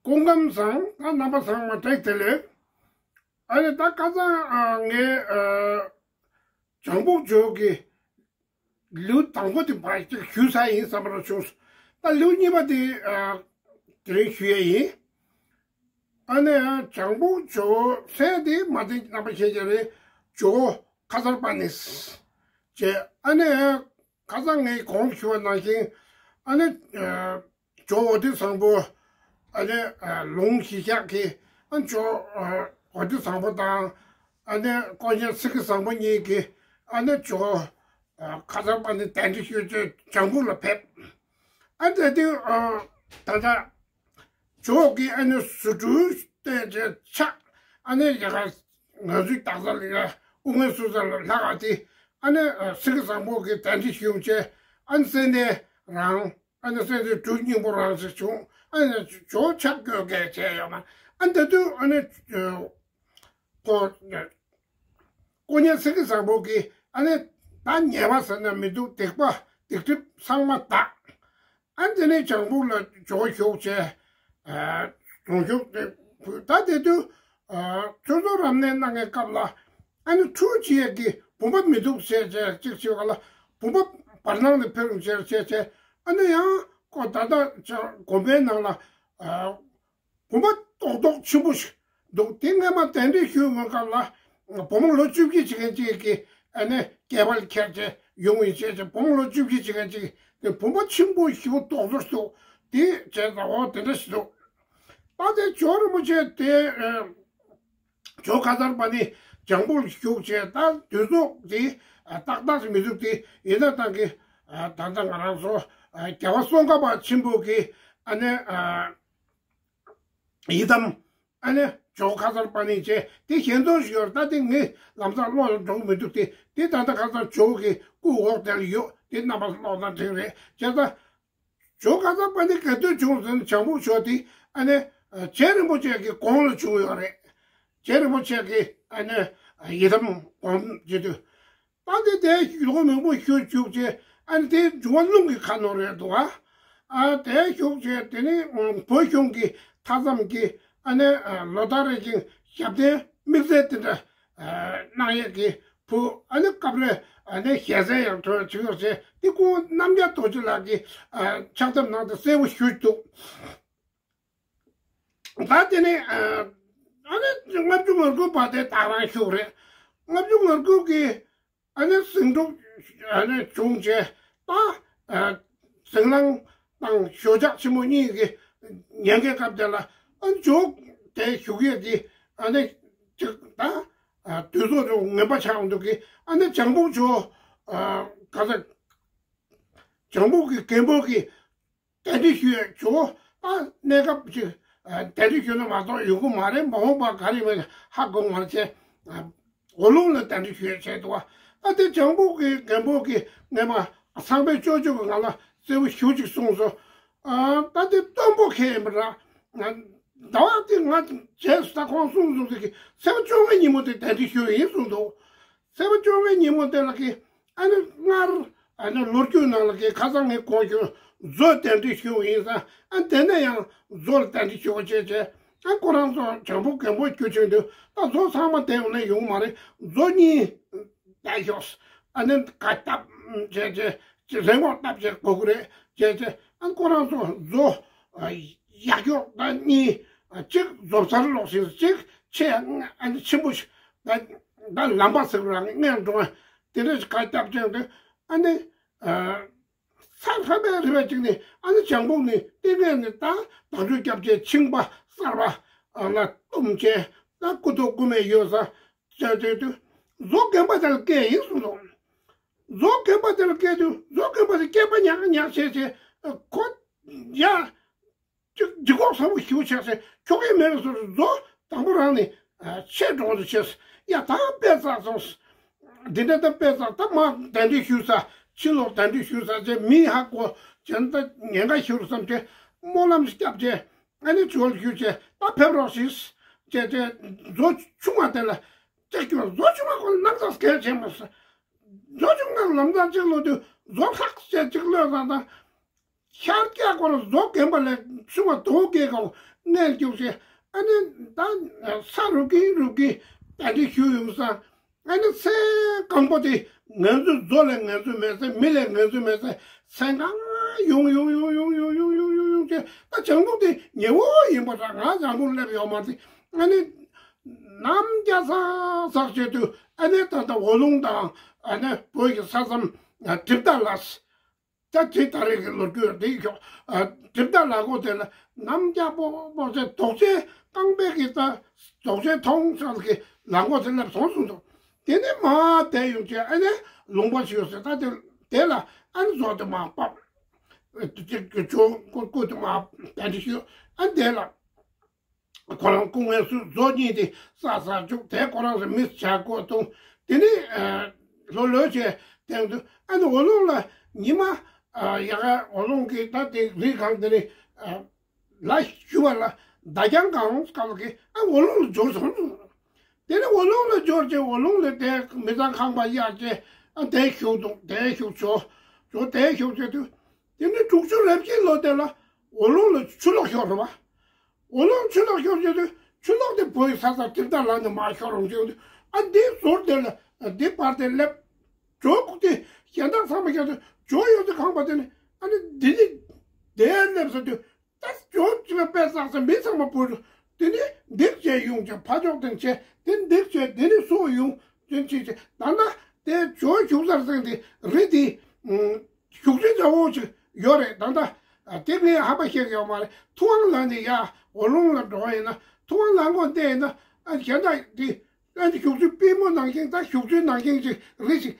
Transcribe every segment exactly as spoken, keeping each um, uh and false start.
སྐུ་ཁམས་བཟང་། ད་རྣམ་པ་ཚང་མ་བཀྲ་ཤིས་བདེ་ལེགས། ཨ་ནི་ད་ཁ་སང་ཨ་ངས་ཨ་བྱང་ཕུག་ཇོ་བོ་གི་ལེའུ་དང་པོ་དེ་ཕར་ཅིག་ཞུས་ཚར་ཡིན་བསམ་པ་རང་བྱུང་། ད་ལེའུ་གཉིས་པ་དེ་ཨ་དེ་རིང་ཞུ་ཡས་ཡིན། ཨ་ནི་ཨ་བྱང་ཕུག་ཇོ་བོ་ཟེར་དེ་མ་དེ་རྣམ་པ་ཤེས་ཀྱི་རེད། ཇོ་བོ་ཁ་སར་པ་ཎི་ཟེར། ཨ་ནི་ཨ་ཁ་སང་ངས་གོང་ཞུས་པ་ནང་བཞིན་ཨ་ནི་ཨ་ཇོ་བོ་དྷི་སམ་བྷོ་ཨ་ནི་ཨ་ལུང་གཞི་བཞག་གི། ཨ་ཇོ་ཨ་བོ་དྷི་སམ་བྷོ་དང་ཨ་ནི་དཀོན་མཆོག་སེང་གེ་བཟང་པོ་གཉིས་ཀྱིས་ཨ་ནི་ཇོ་ཨ་ཁ་སར་པ་ཎི་གདན་འདྲེན་ཞུས་བྱས་བྱང་ཕུག་ལ་ཕེབས། ཨ་དེ་དུས་ཨ་ད་ལྟ་ཇོ་བོ་གིས་ཨ་ནི་རྫུ་འཕྲུལ་བསྟན་བྱས་ཕྱག་ཨ་ནི་ཡ་ག་ང་ཚོའི་དག་ས་ལ་ཡ་དབུ་མའི་སུ་ས་ལ་ལྷ་ཁང་དེ་ཨ་ནི་ཨ་སེང་གེ་བཟང་པོ་གིས་གདན་འདྲེན་ཞུས་བྱས། ཨ་ནི་སེང་ལྡེང་རང་། ཨ་ནི་སེང་ལྡེང་གྲུ་སྙིང་པོ་རང་ཟེར་བྱུང་། ཨ་ནི་ཇོ་ཕྱག་བཀོད་མཁན་བྱས་ཡོད་མ། ཨ་ནི་དེ་དུས་ཨ་ནི་ཨ་ཁོ་དཀོན་མཆོག་སེང་གེ་བཟང་པོ་གིས་ཨ་ནི་ད་ཉེས་པ་ཟེར་ན་མི་འདུག་སྡིག་པ་སྡིག་སྒྲིབ་ཚང་མ་དག། ཨ་དེ་ནས་བྱང་ཕུག་ལ་ཇོ་བོ་བཞུགས་བྱས། ཨ་གདུང་བཞུགས་དེ་ད་དེ་དུས་ཨ་ཆོས་ཚོགས་རབ་གནས་གནང་བའི་སྐབས་ལ་ཨ་ནི་ཁྲུས་བྱེད་ཡས་ཀྱི་བུམ་པ་མི་འདུག་ཟེར་བྱས་གཅིག་བྱས་པ་ལ། བུམ་པ་བར་སྣང་ནས་ཕེབས་རུང་བྱས་བྱས་བྱས། ཨ་ནི་ཡང་ཁོ་ད་ལྟ་ཅང་དགོན་པའི་ནང་ལ་ཨ་བུམ་པ་རྡོག་རྡོག་ཆེན་པོ་ཞིག་འདུག་དེ་སྔས་མ་གདན་འདྲེན་ཞུས་ཡོང་སྐབས་ལ་བུ་མོ་ལོ་བཅུ་བཞི་བྱེད་མཁན་གཅིག་གིས་ཨ་ནི་སྐྱེས་པ་ལ་ཁྱེར་བྱས་ཡོང་བའི་བྱས་བྱས། བུ་མོ་ལོ་བཅུ་བཞི་བྱེད་མཁན་གཅིག་གིས་དེ་བུམ་པ་ཆེན་པོ་ཞིག་རྡོག་རྡོག་འདུག་དེ་བྱས་ཙང་འོ་དེ་འདྲ་ཞིག་འདུག་ད་དེ་ཇོ་རིན་པོ་ཆེ་དེ་ཨ་ཇོ་ཁ་སར་པ་ཎི་བྱང་ཕུག་ལ་བཞུགས་བྱས། ད་དུས་ཚོད་དེ་ཨ་ཏག་ཏག་ཞིག་མི་འདུག་དེ་ཡིན་ན་ད་གི་ཨ་ད་ལྟ་ང་རང་ཚོ་ཨ་རྒྱལ་བ་ཙོང་ཁ་པ་ཆེན་པོ་གི་ཨ་ནི་ཨ་ཡི་དམ་ཨ་ནི་ཇོ་ཁ་སར་པ་ཎི་བྱས་དེ་ཞལ་འདོན་ཞིག་ཡོད་རེད། ད་དེ་ངས་ལམ་སང་ཀློག་ཡང་འགྲོ་གི་མི་འདུག་དེ་དེ་ད་ལྟ་ཁ་སང་ཇོ་གི་སྐུ་འོག་དེ་ལ་ཡོད། དེ་རྣམ་པ་ཀློག་ན་འགྲིག་རེད། བྱས་ཙང་ཇོ་ཁ་སར་པ་ཎི་ག་དུས་བྱུང་ཟེར་ན་བྱང་ཕུག་ཇོ་དེ་ཨ་ནི་རྗེ་རིན་པོ་ཆེ་གི་གོང་ལ་བྱུང་ཡོད་རེད། རྗེ་རིན་པོ་ཆེ་གི་ཨ་ནི་ཡི་དམ་སྒོམ་བྱེད་དུས། ད་དེ་དེ་ལོ་མང་པོ་བཞུགས་བཞུགས་བྱས། ཨ་ནི་དེ་འབྱུང་བ་རླུང་གིས་ཁ་ནོར་རེད་འདུག་ཨ། ཨ་དེ་བཞུགས་བྱས་དེ་ནི་བོད་གཞུང་གི་མཐའ་མཚམས་ཀྱི་ཨ་ནི་ལོ་ལྟར་རེ་བཞིན་ཞབས་བརྟན་དམིགས་བསལ་དེ་འདྲ་གནང་ཡས་ཀྱི་བུ། ཨ་ནི་སྐབས་རེ་ཨ་ནི་ཞལ་ཟས་ཡང་དོན་བྱུང་ཡོད་ཟེར། དེ་ཁོང་རྣམ་རྒྱལ་རྡོ་རྗེ་ལགས་ཀྱིས་ཕྱག་བཏབ་གནང་སྟེ་གསལ་པོ་ཞུས་འདུག་ད་དེ་ནས་ཨ་ནི་ལྔ་བཅུ་ང་དགུ་བར་དེ་ད་རང་བཞུགས་རེད། ལྔ་བཅུ་ང་དགུ་གི་ཨ་ནི་ཟིང་འཁྲུག་ཨ་ནི་བྱུང་རྗེས་ད་ཨ་ཟིང་ལངས་དང་ཞོད་འཇགས་ཆེན་མོ་གཉིས་ཀྱི་ཉེན་ཁའི་སྐབས་དེ་ལ་ཨ་ཇོ་དེ་བཞུགས་ཡས་ཀྱི་ཨ་ནི་ཅིག་ད་ཨ་དུས་ཚོད་རུ་ངན་པ་ཆགས་འདུག་གི། ཨ་ནི་བྱང་ཕུག་ཇོ་ཨ་ག་ས་བྱང་ཕུག་གི་རྒན་པོ་གི་གདན་འདྲེན་ཞུ་ཡས་ཇོ་ཨ་གནས་སྐབས་ཅིག་ཨ་གདན་འདྲེན་ཞུ་ན་མ་གཏོགས་ཡོང་གི་མ་རེད། མ་འོངས་པ་ག་རེ་ཡིན་མིན་ཧ་གོ་མ་བྱས། ཨ་འོག་རླུང་ལ་གདན་འདྲེན་ཞུ་ཡས་བྱས་འདུག་བ། ཨ་དེ་བྱང་ཕུག་གི་རྒན་པོ་གིས་སྔས་མ་ཚངས་པའི་སྐྱོ་ཆུ་གི་ང་ལ་གསལ་པོ་ཞུ་ཅིག་གསུངས་སོང་། ཨ་ད་དེ་སྟོན་པོ་ཁེལ་ཡིན་པ་ར། ཟླ་བ་དེ་ང་བྱས་སུ་ད་ཁོང་གསུངས་སོང་ཟེར་གི། ཚེས་པ་བཅོ་ལྔའི་ཉིན་མོ་དེ་གདན་འདྲེན་ཞུ་ཡས་ཡིན་གསུངས་འདུག་ཚེས་པ་བཅོ་ལྔའི་ཉིན་མོ་དེ་ལ་གི་ཨ་ནི་སྔར་ཨ་ནི་ལོ་རྒྱུས་ནང་ལ་གི་ཁ་སང་ངས་གོང་ཞུས་མཛོ་གདན་འདྲེན་ཞུས་ཡིན་ས། ཨ་དེ་ནས་ཡང་མཛོ་ལ་གདན་འདྲེན་ཞུ་བ་བྱས་བྱས། ཨ་ཁོ་རང་ཚོ་བྱང་ཕུག་རྒན་པོ་རྒྱུ་ཆེན་དུས་ད་མཛོ་ཚང་མ་དེ་ཡོང་ན་ཡོང་མ་རེད། མཛོ་གཉིས་ད་ཤོག་ཨ་ནི་ག་སྟབས་བྱས་བྱས་རེ་ངོ་སྟབས་བྱས་དགོས་ཀྱི་རེད་བྱས་བྱས། ཨ་ཁོ་རང་ཚོ་མཛོ་ཡག་ཤོག་ད་གཉིས་གཅིག་མཛོ་སར་ལོག་ཞིག་གཅིག་ཆེ་ཨ་ནི་ཆེན་པོ་ཞིག་ད་ད་ལམ་པ་ཟེར་རང་ངས་འགྲོ་དེ་འདྲ་ཞིག་ག་སྟབས་བྱས་དུས་ཨ་ནི། ས་ལྷ་པའི་རི་བ་གཅིག་ནས་ཨ་ནི་བྱང་ཕུག་ནས་ལྟེ་ངན་ནས་ད་དང་ཆོས་སྐྱབས་རྗེ་ཆིང་པ་གསར་པ་ལ་བཏུམ་བྱས། ད་སྐུ་ཐོག་སྐུ་མེད་ཡོད་ས་བྱས་བྱས་དུས་མཛོ་རྒན་པ་དེ་ལ་སྐད་ཡིན་གསུངས་འདུག་མཛོ་རྒན་པ་དེ་ལ་སྐད་དུས་མཛོ་རྒན་པ་དེ་སྐད་པ་ཉག་ཉག་བྱས་བྱས་ཁོ་ཡ། ཅིག་ལྗིད་ཁོག་ཚ་པོ་ཞིག་བྱས་ཟེར། ཁྱོ་གའི་མེད་པའི་སོར་མཛོ་དང་པོ་རང་ནས་ཆེ་འགྲོ་འདུག་བྱས། ཡ་ད་དཔེ་བཙག་སོང་། འདི་འདྲ་ད་དཔེ་བཙག་ད་མ་གདན་འདྲེན་ཞུས་ས་ཕྱི་ལོགས་གདན་འདྲེན་ཞུས་ས་བྱས་མི་ཧ་གོ་བྱས་ན་ད་ཉེན་ཁ་ཞིག་རེད་བསམ་བྱས་སྨོན་ལམ་ཞིག་བརྒྱབ་བྱས། ཨ་ནི་ཇོ་ལ་ཞུས་བྱས་ད་ཕེབས་རོགས་ཞེས་བྱས་བྱས་མཛོ་ཆུང་མ་དེ་ལ་ཅིག་ཁྱོད་མཛོ་ཆུང་མ་ཁོ་ལ་ནག་ཚ་སྐད་བྱས་མ་ཟེར། མཛོ་ཆུང་མ་ལམ་སང་ཅིག་ལོག་དུས་མཛོ་ཧྲག་བྱས་ཅིག་གློད་བཏང་དང་། ཤར་རྒྱག་སྐོར་བཟོ་རྒན་པ་ལས་ཆུང་བ་དོ་སྐད་གང་མངལ་སྐྱུགས་ཤིང་། ཨ་ནི་ད་ས་རུབ་ཀིན་རུབ་ཀིན་ད་འདི་ཞུ་ཡོང་ས། ཨ་ནི་སེམས་གང་པོ་དེ་ང་ཚོ་མཛོ་ལས་ང་ཚོ་མེད་ས། མི་ལས་ང་ཚོ་མེད་ས། སེམས་གང་ཡོང་ཡོང་ཡོང་ཡོང་ཡོང་ཡོང་ཡོང་ཡོང་ཅེ། ད་བྱང་བུ་དེ་ཉེ་བོ་ཡིན་པ་འདྲ། ང་བྱང་བུ་སླེབས་ཡོད་མ་རེད། ཨ་ནི་ནམ་རྒྱ་ཟག་ཟག་བྱེད་དུས། ཨ་ནི་ད་ལྟ་འོ་ལུང་དང་། ཨ་ནི་བོད་ཀྱི་ས་མཚམས་གྲིབ་མཐའ་ལ། ད་དེ་ད་རེས་ཀྱི་ལོ་རྒྱུས་འདི་ཤོག། ཨ། གྲིབ་མཐའ་ལ་གོ་དེ་ལ་ནམ་རྒྱ་པོ་པོ་ཚེ་རྡོ་རྗེ་རྐང་པའི་གི་ད་རྡོ་རྗེ་མཐོང་ས་གི་ལ་གོ་དེ་སླེབས་སོང་གསུངས་འདུག། དེ་ནས་མར་དེད་ཡོང་བྱས། ཨ་ནི་ལུང་པ་ཞིག་ཡོད་ཟེར། ད་དེ་དེ་ལ་ཨ་ནི་མཛོ་དེ་མར་ཕབ། ཨ། དེ་ཅིག་གི་ཇོ་བོ་སྐུ་སྐུ་དེ་མར་གདན་འདྲེན་ཞུས། ཨ་ནི་དེ་ལ་ཁོ་རང་སྐུ་ངལ་གསོས། མཛོ་གཉིས་དེ་ས་ས་བཅུག། དེ་ཁོ་རང་ཚོ་མི་བྱ་སྒོ་བཏུང་། དེ་ནས་ཨ་ལྷོད་ལྷོད་བྱས་དེ་འདུག། ཨ་ནི་འོ་ལུང་ལ་ཉི་མ། ཨ། ཡ་ག་འོ་ལུང་གི་ད་དེ་རི་སྒང་དེ་ནས། ཨ། ལ་ཞུ་བ་ལ་མདའ་རྒྱང་སྒང་སྐབས་ཀྱི། ཨ། འོ་ལུང་ལ་འབྱོར་སོང་། དེ་ནས་འོ་ལུང་ལ་འབྱོར་རྗེས། འོ་ལུང་ལ་དེ་མི་ཚང་ཁང་པ་གཡར་རྗེས། ཨ། དེ་བཞུགས་འདུག། དེ་བཞུགས་བྱོས་བྱོས། དེ་བཞུགས་བྱས་དུས། དེ་ནས་དྲུག་ཅུ་རེ་བཞི་ལོ་དེ་ལ་འོ་ལུང་ལ་ཆུ་ལོག་ཤོར་རེད་པ། འོ་ལུང་ཆུ་ལོག་ཤོར་བྱས་དུས། ཆུ་ལོག་དེ་བོད་ས་ས་གྲིབ་མཐའ་ལ་ནས་མར་ཤོར་འོང་བྱས་དུས། ཨ། འདི་ཟུར་དེ་ལ་འདི་བར་དེ་སླེབས། ཇོ་བོ་སྐུ་དེ་གཞན་དག་ཚང་མ་ཤར་དུས། ཇོ་བོ་ཡོད་དུས་ཁང་པ་དེ་ནས། ཨ་ནི་འདི་ནི་དེ་སླེབས་ས་དུས། ད་ཇོ་བོ་ཅི་ལ་དཔེ་བསགས་ས། མི་ཚང་མ་བུད་འགྲོ། དེ་ནས་འདེགས་བྱས་ཡོང་བྱས། ཕ་ཕྱོགས་དེ་བྱས། དེ་འདེགས་བྱས། དེ་ནས་སུ་ཡོང་དེ་བྱས་བྱས། ད་ལྟ་དེ་ཇོ་བོ་བཞུགས་སར་སེང་དེ་རི་དེ། ཨ། བཞུགས་ཁྲི་འདྲ་བོ་ཅིག་ཡོད་རེད། ད་ལྟ། ཨ། དེ་ངས་ཧ་པ་ཤེས་ཀྱི་ཡོད་མ་རེད། ཐུབ་དབང་ལ་ནས་ཡར་འོ་ལུང་ལ་འགྲོ་བ་ཡིན་ན། ཐུབ་དབང་ལ་སྒང་དེ་ཡིན་ན། ཨ། གཞན་དག་དེ། ཨ་ནི་བཞུགས་ཁྲི་པུས་མོ་ནང་བཞིན། ད་བཞུགས་ཁྲི་ནང་བཞིན་ཅིག་རི་ཞིག་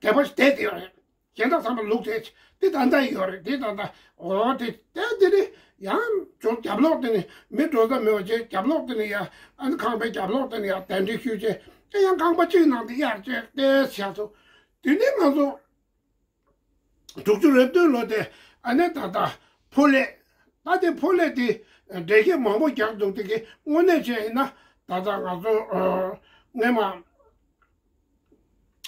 དེད་པ་ཞིག་དེད་དེ་ཡོད་རེད། གཞན་དག་ཚང་མ་ལུག་དེད་དེ་ད་ལྟ་ཡོད་རེད། དེ་ད་ལྟ། འོ་དེ་དེ་དེ་ནི་ཡང་ཇོ་རྒྱབ་ལོགས་དེ་ནས་མི་འགྲོ་ས་མེད་པ་བྱས། རྒྱབ་ལོགས་དེ་ནས་ཡར། ཨ་ནི་ཁང་པའི་རྒྱབ་ལོགས་དེ་ནས་ཡར་གདན་འདྲེན་ཞུས་བྱས། དེ་ཡང་ཁང་པ་གཅིག་ནང་དུ་གཡར་བྱས་དེ་བྱས་སོང་། དེ་ནས་ང་ཚོ་དྲུག་ཅུ་རེ་བདུན་ལོ་དེ། ཨ་ནི་ད་ལྟ་ཕོ་ལྷས། ད་དེ་ཕོ་ལྷས་དེ་འགྲེལ་བཤད་མང་པོ་རྒྱག་འདུག། དེ་གི་དངོས་གནས་བྱས་ཡིན་ན། ད་ལྟ་ང་ཚོ། ཨ། སྔས་མ་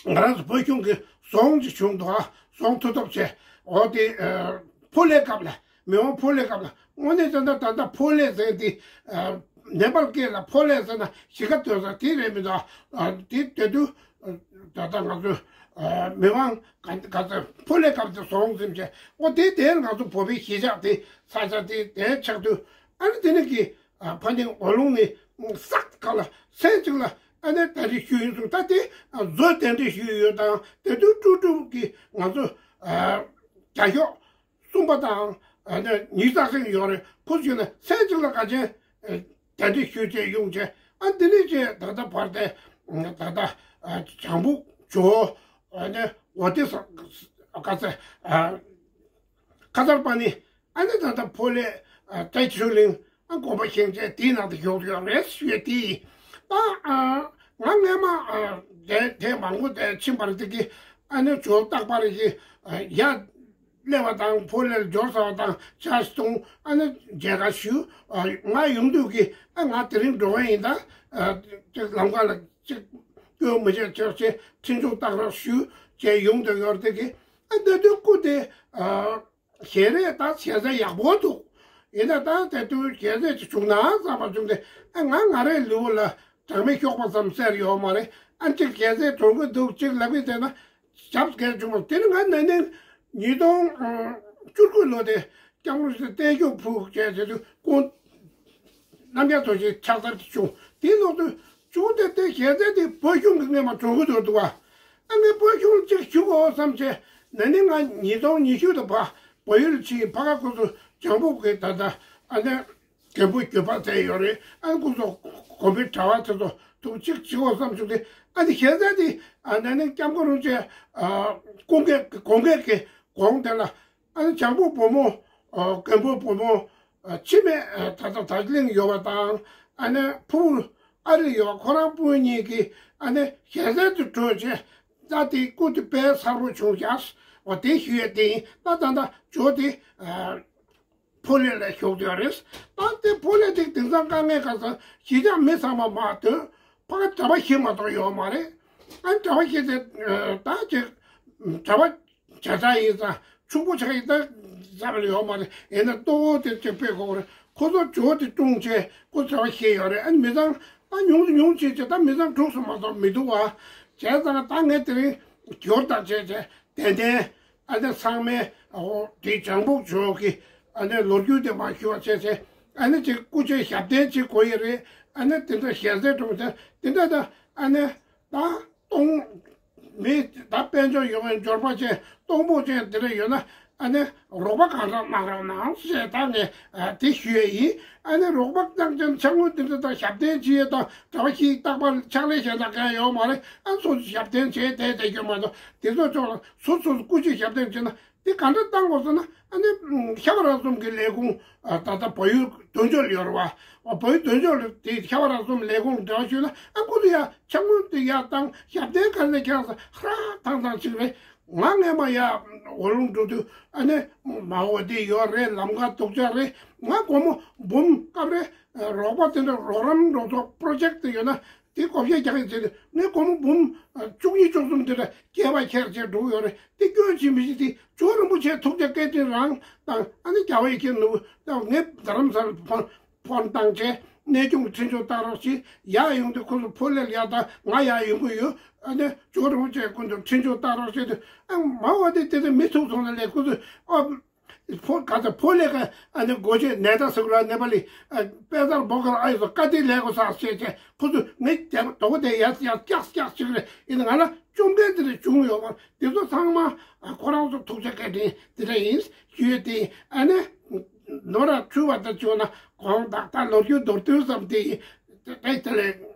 ང་རང་ཚོ་བོད་གཞུང་གི་ཟོང་ཅིག་བྱུང་འདུག། ཨ། ཟོང་མཐུ་སྟོབས་བྱས། འོ་དེ། ཨ། ཕོ་ལྷའི་སྐབས་ལ། མི་དབང་ཕོ་ལྷའི་སྐབས་ལ། དངོས་གནས་བྱས་ན་ད་ལྟ་ཕོ་ལྷས་ཟེར་དེ། ཨ། ནེ་པཱལ་སྐད་ལ་ཕོ་ལྷས་ཟེར་ན་གཞིས་ཀ་སྡོད་ས་དེ་རེད་མི་འདུག། ཨ། དེ་དེ་དུས་ད་ལྟ་ང་ཚོ། ཨ། མི་དབང་ག་ག་ཚོད་ཕོ་ལྷའི་སྐབས་དེ་ཟོང་ཟིན་བྱས། འོ་དེ་དེར་ང་ཚོ་བོད་པའི་གཞིས་ཆགས་དེ། ས་ཆ་དེ་དེ་ཆགས་དུས། ཨ་ནི་དེ་ནས་ཀྱི། ཨ། ཕ་ནི་འོ་ལུང་ནས་ས་ག་ལ་སེང་གཅིག་ལ། ཨ་ནི་གདན་འདྲེན་ཞུས་ཡོད་སོང་། ད་དེ། ཨ། མཛོ་གདན་འདྲེན་ཞུས་ཡོད་དང་། དེ་དུས་ཀྲུག་ཀྲུག་གི་ང་ཚོ། ཨ། རྒྱ་ཤོག་གསུམ་པ་དང་། ཨ་ནི་ཉི་ཤུ་རྩ་གཅིག་ཡོད་རེད། ཁོ་ཚོས་ན་སེང་གཅིག་ལ་ག་ཅན། ཨ། གདན་འདྲེན་ཞུས་བྱས་ཡོང་བྱས། ཨ། འདི་ནས་བྱས་ད་ལྟ་བར་དེ། ད་ལྟ། ཨ། བྱང་བུ་ཇོ། ཨ་ནི་འོ་དེ་ས་ག་ཚ། ཨ། ཁ་ཚར་པ་ནི། ཨ་ནི་ད་ལྟ་ཕོ་ལྷས། ཨ། རྩེ་ཆོས་གླིང་། ཨ། དགོན་པ་བཞེངས་བྱས་དེའི་ནང་དུ་བཞུགས་ཡོད་རེད་ཞུས་དེ། ད། ཨ། ང་སྔས་མ། ཨ། དེ་དེ་མང་པོ་དེ་ཕྱིན་པ་རེད། དེ་གི། ཨ་ནི་ཇོ་རྟག་པར་གྱི། ཨ། ཡར་སླེབས་པ་དང་ཕོ་ལྷས་འབྱོར་ཚར་བ་དང་ཇ་བཏུང་། ཨ་ནི་མཇལ་ཁ་ཞུ། ཨ། ང་ཡོང་དུས་ཀྱི། ཨ། ང་དེ་རིང་འགྲོ་བ་ཡིན། ད། ཨ། ཅིག་ལམ་ཁ་ལ་ཅིག་སྐྱོན་མི་བྱེད་ཅེས་བྱས་འཕྲིན་བཅོལ་བཏང་རོགས་ཞུ་བྱས་ཡོང་དུས་ཡོད་རེད། དེ་གི། ཨ། ད་དུང་སྐུ་དེ། ཨ། ཞལ་རས་ད་ཞལ་རས་ཡག་པོ་འདུག། ཡིན་ན་ད་དེ་དུས་ཞལ་རས་ཅིག་བྱུང་ན་བསམ་པ་བྱུང་སྟེ། ཨ། ང་ང་རའི་ལུས་པོ་ལ་གྲངས་མེད་གཤོག་པ་ཙམ་གསལ་ཡོད་མ་རེད། ཨ། ཅིག་ཞལ་རས་གྲོངས་ཀྱི་འདུག་ཅིག་ལབ་ཀྱི་བསྡད་ན་ཞབས་སྐྱེལ་བྱུང་བ། དེ་ནི་ང་ན་ནིང་ཉིས་སྟོང་བཅུ་དགུ་ལོ་དེ་སྐྱབས་མགོན་རིན་པོ་ཆེ་བརྟན་བཞུགས་ཕུལ་བྱས་བྱས་དུས། སྐུ་རྣམ་རྒྱལ་རྡོ་རྗེ་ཕྱག་འཚལ་དུ་བྱུང་། དེའི་ལོག་ཏུ་བྱུང་སྟེ། དེ་ཞལ་རས་དེ་བོད་གཞུང་གི་སྔས་མ་གྲོངས་ཀྱི་འདུག་འདུག་བ། ཨ། ངས་བོད་གཞུང་ལ་ཅིག་ཞུ་དགོས་བསམ་བྱས། ན་ནིང་ང་ཉིས་སྟོང་ཉི་ཤུ་དུ་ཕ་བལ་ཡུལ་ཕྱིན། ཕ་ག་སྐུ་གཟུགས་བྱང་ཕུག་གི་ད་ལྟ། ཨ་ནི་རྒན་པོ་གྱོད་པ་ཟེར་ཡོད་རེད། ཨ་ནི་སྐུ་གཟུགས་དགོན་པའི་གྲྭ་པ་དེ་ཚོ་ཐུག་ཅིག་བྱེད་དགོས་བསམ་བྱུང་སྟེ། ཨ་ནི་ཞལ་རས་དེ། ཨ། ན་ནིང་སྐྱབས་མགོན་རིན་པོ་ཆེ། ཨ། སྐུ་འགས་དགོངས་འགལ་གྱི་གོང་དེ་ལ། ཨ་ནི་བྱང་ཕུག་བུ་མོ། ཨ། རྒན་པོ་བུ་མོ། ཨ། འཆི་མེད། ཨ། ད་ལྟ་དར་ཇི་ལིང་ཡོད་པ་དང་། ཨ་ནི་ཕུ་བོ་ཨ་རི་ཡོད་པ། ཁོ་རང་སྤུན་གཉིས་ཀྱིས། ཨ་ནི་ཞལ་རས་དེ་སྤྲོད་བྱས། ད་དེ་སྐུ་དེ་དཔེ་གསལ་པོ་བྱུང་ཤག། འོ་དེ་ཞུ་ཡས་དེ་ཡིན། ད་ད་ད་ཇོ་དེ། ཨ། ཕོ་ལྷས་ལ་བཞུགས་ཡོད་རེད། ད་དེ་ཕོ་ལྷས་དེ་དེང་སང་དཀའ་ངལ་ཁག་ས། གཞིས་ཆགས་མི་ཚང་མ་མར་ཐོན། ཕ་ག་གྲྭ་པ་བཞི་མ་གཏོགས་ཡོད་མ་རེད། ཨ་ནི་གྲྭ་པ་བཞི་དེ། ཨ། ད་ཅིག་གྲྭ་པ་བྱ་བྲག་ཡིན་ཙང་ ཕྲུ་གུ་ཆགས་ཡིན་ད་ཙམ་ལ་ཡོད་མ་རེད། ཡིན་ན་ལྟོ་བོ་དེ་ཅིག་སྤེལ་དགོས་རེད། ཁོ་ཚོ་ཇོ་དེ་བཏུང་བྱས་ཁོ་བྱ་བ་ཤེས་ཡོད་རེད། ཨ་ནི་མི་ཚང་ད་ཉུང་དུ་ཉུང་བྱས་བྱས་ད་མི་ཚང་དྲུག་སུ་མ་གཏོགས་མི་འདུག་བ། བྱས་ཙང་ད་ངས་དེ་རིང་འགྱུར་དང་བྱས་བྱས་ཏན་ཏན་ཨ་ནི་ཚང་མས་ཨོ་དེ་བྱང་ཕུག་ཇོ་གི་ཨ་ནི་ལོ་རྒྱུས་དེ་མ་ཞུ་བ་བྱས་བྱས་ཨ་ནི་ཅིག་སྐུ་ཆོས་ཞབས་བརྟན་ཅིག་དགོས་ཡི་རེད། ཨ་ནི་དེ་འདྲ་ཞལ་ཟས་དྲུང་ཆེན་དེ་འདྲ་ད་ཨ་ནི། ད་སྟོང་། མི་ད་དཔལ་འབྱོར་ཡོད་མཁན་འབྱོར་པ་ཅན་སྟོང་པོ་ཅན་དེ་འདྲ་ཡོད་ན་ཨ་ནི་རོགས་པ་གང་དྲག་གནང་རོགས་གནང་ཞེས་ད་ངས་ཨ་དེ་ཞུ་ཡས་ཡིན། ཨ་ནི་རོགས་པ་གནང་ཅན་ཕྱག་དངུལ་དེ་འདྲ་དང་ཞབས་བརྟན་བྱེད་ཡས་དང་གྲྭ་པ་ཞིག་རྟག་པར་ཕྱག་ལས་བྱས་ན་གང་ཡོད་མ་རེད། ཨ་སོ་སོ་ཞབས་བརྟན་བྱས་བསྡད་བསྡད་རྒྱུ་མ་གཏོགས་དེ་ཚོ་ཚོ་ལ་སོ་སོ་སོ་སྐུ་མཁྱེན་ཞབས་བརྟན་བྱས་ན། དེ་ག་འདྲ་བཏང་དགོས་ཟེར་ན་ཨ་ནི་ཤ་བ་ར་གསུམ་གྱི་ལས་ཁུངས་ད་ལྟ་བལ་ཡུལ་དོན་གཅོད་ཡོད་རེད་བ། བལ་ཡུལ་དོན་གཅོད་དེ་ཤ་བ་ར་གསུམ་ལས་ཁུངས་འབྲེལ་བ་ཞུས་ན་ཨ་ཁོ་ཚོ་ཡ་ཕྱག་དངུལ་དེ་ཡ་བཏང་ཞབས་བརྟན་ག་ནས་ཁྱེར་ས་ཧ་ར་ཐང་ཐང་ཅིག་རེད། ང་སྔས་མ་ཡ་ཝ་ལུང་འགྲོ་དུས་ཨ་ནི་མ་འོ་དེ་ཡོད་རེད། ལམ་ཁ་སྡུག་ཅག་རེད། ང་སྒོར་མོ་འབུམ་སྐབས་རེ་རོགས་པ་དེ་འདྲ་རོགས་རམ་རོགས་ཚོགས་པྲོ་ཇེག་དེ་ཡོད་ན། དེ་བགོ་བཤའ་རྒྱག་ཡིན་ཟེར་ནས་ངས་སྒོར་མོ་འབུམ་བཅུ་གཉིས་བཅུ་གསུམ་དེ་འདྲ་སྐྱེལ་བ་ཁྱེར་བྱས་འགྲོ་གི་ཡོད་རེད། དེ་སྐྱོན་ཅིག་མི་ཤེས། དེ་ཇོ་རིན་པོ་ཆེ་ཐུགས་རྗེ་བཀའ་དྲིན་རང་དང་ཨ་ནི་རྒྱལ་བ་ཡིད་བཞིན་ནོར་བུ་དང་ངས་རྡ་རམ་ས་ལ་ཕོན་ཕོན་བཏང་བྱས་གནས་ཆུང་གི་འཕྲིན་བཅོལ་བཏང་རོགས་ཞེས་ཡར་ཡོང་དུས་ཁོ་ཚོ་ཕོ་ལེ་ལ་ཡར་དང་ང་ཡར་ཡོང་གི་ཡོད། ཨ་ནི་ཇོ་རིན་པོ་ཆེ་ཁོ་ཚོ་འཕྲིན་བཅོལ་བཏང་རོགས་ཞེས་དུས་ཨ་མ་འོ་དེ་དེ་དེ་མི་ཐུག་སོང་ན་ལས་ཁོ་ཚོས་ཨ། ཕོ་ག་ཚ་ཕོ་ལས་ཀ་ཨ་ནི་སྒོ་ཆེ་ནད་ད་སུ་ར་ནེ་པ་ལི་ཨ་དཔེ་ཚར་བོ་གར་ཨ་ཡི་སོ་ཀ་ཏི་ལས་གོ་ས་ཤེས་ཆེ་ཁོ་ཚོ་ངས་རྒྱབ་དོ་གོ་དེ་ཡ་ཡ་ཀྱག་ཀྱག་ཅིག་རེད། ཡིན་ང་ལ་བཅོམ་ལྡན་འདི་རེ་བྱུང་ཡོད་མ་འདི་ཚོ་ཚང་མ་ཁོ་རང་ཚོ་ཐུགས་རྗེ་བཀའ་དྲིན་འདི་འདྲ་ཡིན་ཞུས་ཏེ་ཨ་ནི་ནོར་ར་འཁྲུལ་བ་ད་བྱུང་ན་གོང་དག་ད་ལོ་རྒྱུས་མདོར་བསྡུས་ཙམ་དེ་ཡིན། དེ་དེ་ལས་